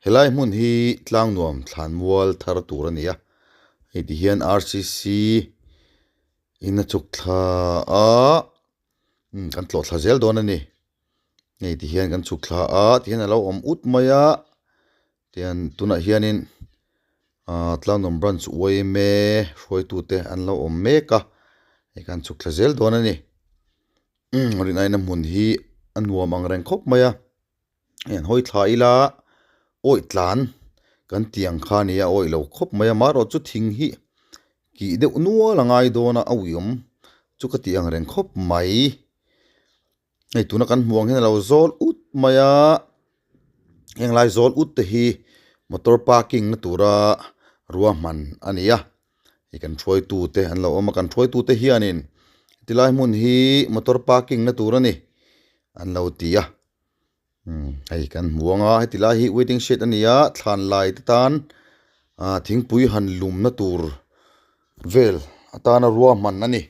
Helai hmun hi tlang nuam thlan mual thar tur a ni a hei ti hian r c c in a chhuk thla a umm kan tlawh thla zel dawn a ni hei ti hian kan chhuk thla a ti hian a lo awm ut mai a tian tunah hianin ahh tlang nuam branch yma hruaitute an lo awm mek a hei kan chhuk thla zel dawn a ni umm rinai na hmun hi a nuam ang reng khawp mai a. Hei an hawi thla ila awih tlan kan tih ang kha a ni a awih lo khawp mai a amaherawh chu thing hi kih deuh nual a ngai dawn a a uiawm chu ka tih ang reng khawp mai hei tuna kan hmuh ang hian a lo zawl ut mai a heng lai zawl ut te hi motor parking na tura ruahman a ni a hei kan hruaitu te an lo awm a kan hruaitu te hianin tilai hmun hi motor parking na tur a ni an lo ti a. Umm hei kan hmu ang a heti lai hi waiting shed a ni a thlan lai te tan ah thingpui han lumna tur vel atana ruahman a ni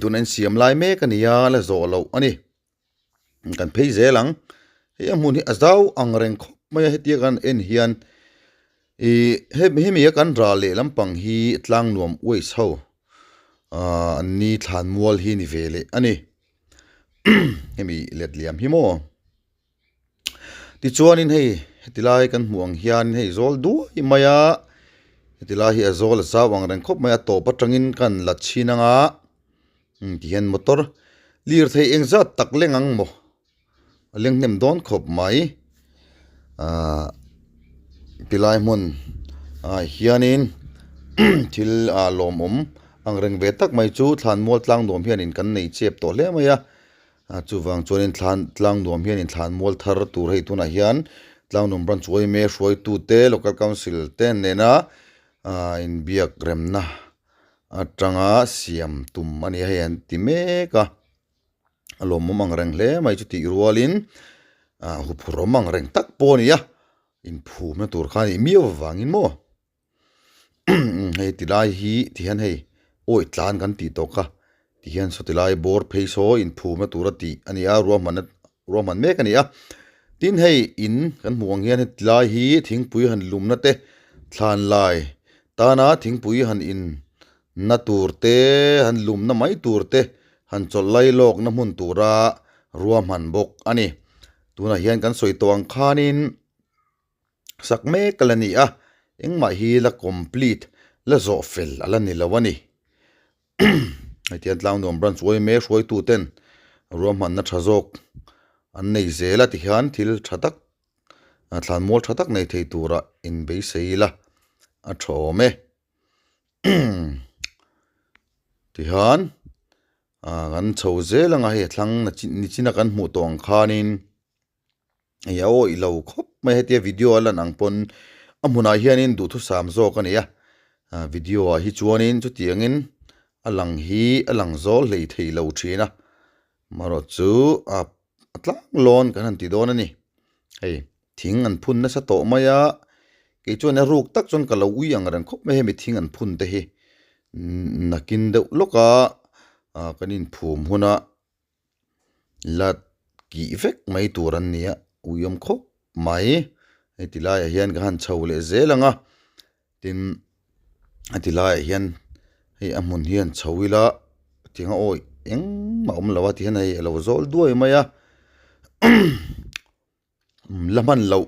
tuna insiam lai mek a ni a la zawh loh a ni kan phei zel ang hei a hmun hi a zau ang reng khawp mai a hetia kan en hian ih hemi a kan ral leh lampang hi tlang nuam waste ho ah an ni thlan mual hi ni ve leh a ni. hemi let liam hi maw tichuanin hei heti lai kan hmuh ang hian hei zawl duai mai a heti lai hi a zawl a zau ang reng khawp mai a tawp atangin kan la chhin ang a tihian motor lirthei engzat tak leng ang maw a leng hnem dawn khawp mai ahh tilai hmun ah hianin thil ah lawmawm ang reng ve tak mai chu thlan mual tlang nuam hianin kan nei chep tawh hle mai a ah chuvang chuanin thlan tlang nuam hianin thlan mual thar tur hei tunah hian tlang nuam branch yma hruaitu te local council te nena ah inbiak remna atanga siam tum a ni a hei an ti mek a. A lawmawm ang reng hle mai chutih rualin ah huphurhawm ang reng tak pawh a ni a inphumna tur kha a nih miau avangin maw hei ti lai hi ti hian hei awih tlan kan tih tawh kha ti hian saw ti lai bawr phei saw inphumna tura tih a ni a ruahmanna ruahman mek a ni a tin hei in kan hmuh ang hian heti lai hi thingpui han lumna te thlan lai tana thingpui han in na tur te han lumna mai tur te han chawlh lai lawkna hmun tura ruahman bawk a ni. Tunah hian kan sawi tawh ang khanin sak mek a la ni a, engmah hi la complete la zawh fel a la ni lo a ni. Hetiang tlang nuam branch yma hruaitu ten ruahmanna tha zawk an nei zel a tihian thil tha tak thlan mual tha tak nei thei tura inbeisei ila a tha awm e. Tihian ah kan chho zel ang a hei a thlang nichina kan hmuh tawh ang khanin hei a awih lo khawp mai a hetia video a lan ang pawn a hmunah hianin duhthusam zawk a ni a ah video ah hi chuanin chutiangin a lang hi a lang zawl hlei thei lo thin a marawh chu a tlang lawn kan han ti dawn a ni hei. Thing an phun nasa tawh mai a, kei chuan a ruk tak chuan ka lo ui ang reng khawp mai hemi thing an phun te hi nakin deuh lawk a ah kan inphum huna la kih vek mai tur an ni a ui awm khawp mai hei ti laiah hian ka han chho leh zel ang a tin a ti laiah hian hei a hmun hian chho ila tiang a awi engmah a awm lo a ti hian hei a lo zawl duai mai a. La hman loh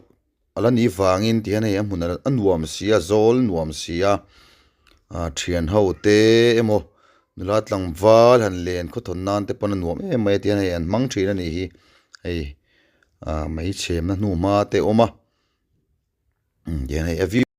a la nih vangin ti hian hei a hmun a nuam si a zawl nuam si a ah thian ho te emaw nula tlangval han len khawthawn nan te pawn a nuam em mai a ti hian hei an hmang thin a nih hi hei ah mai chhemna hnu hma te a awm a tihian hei a view.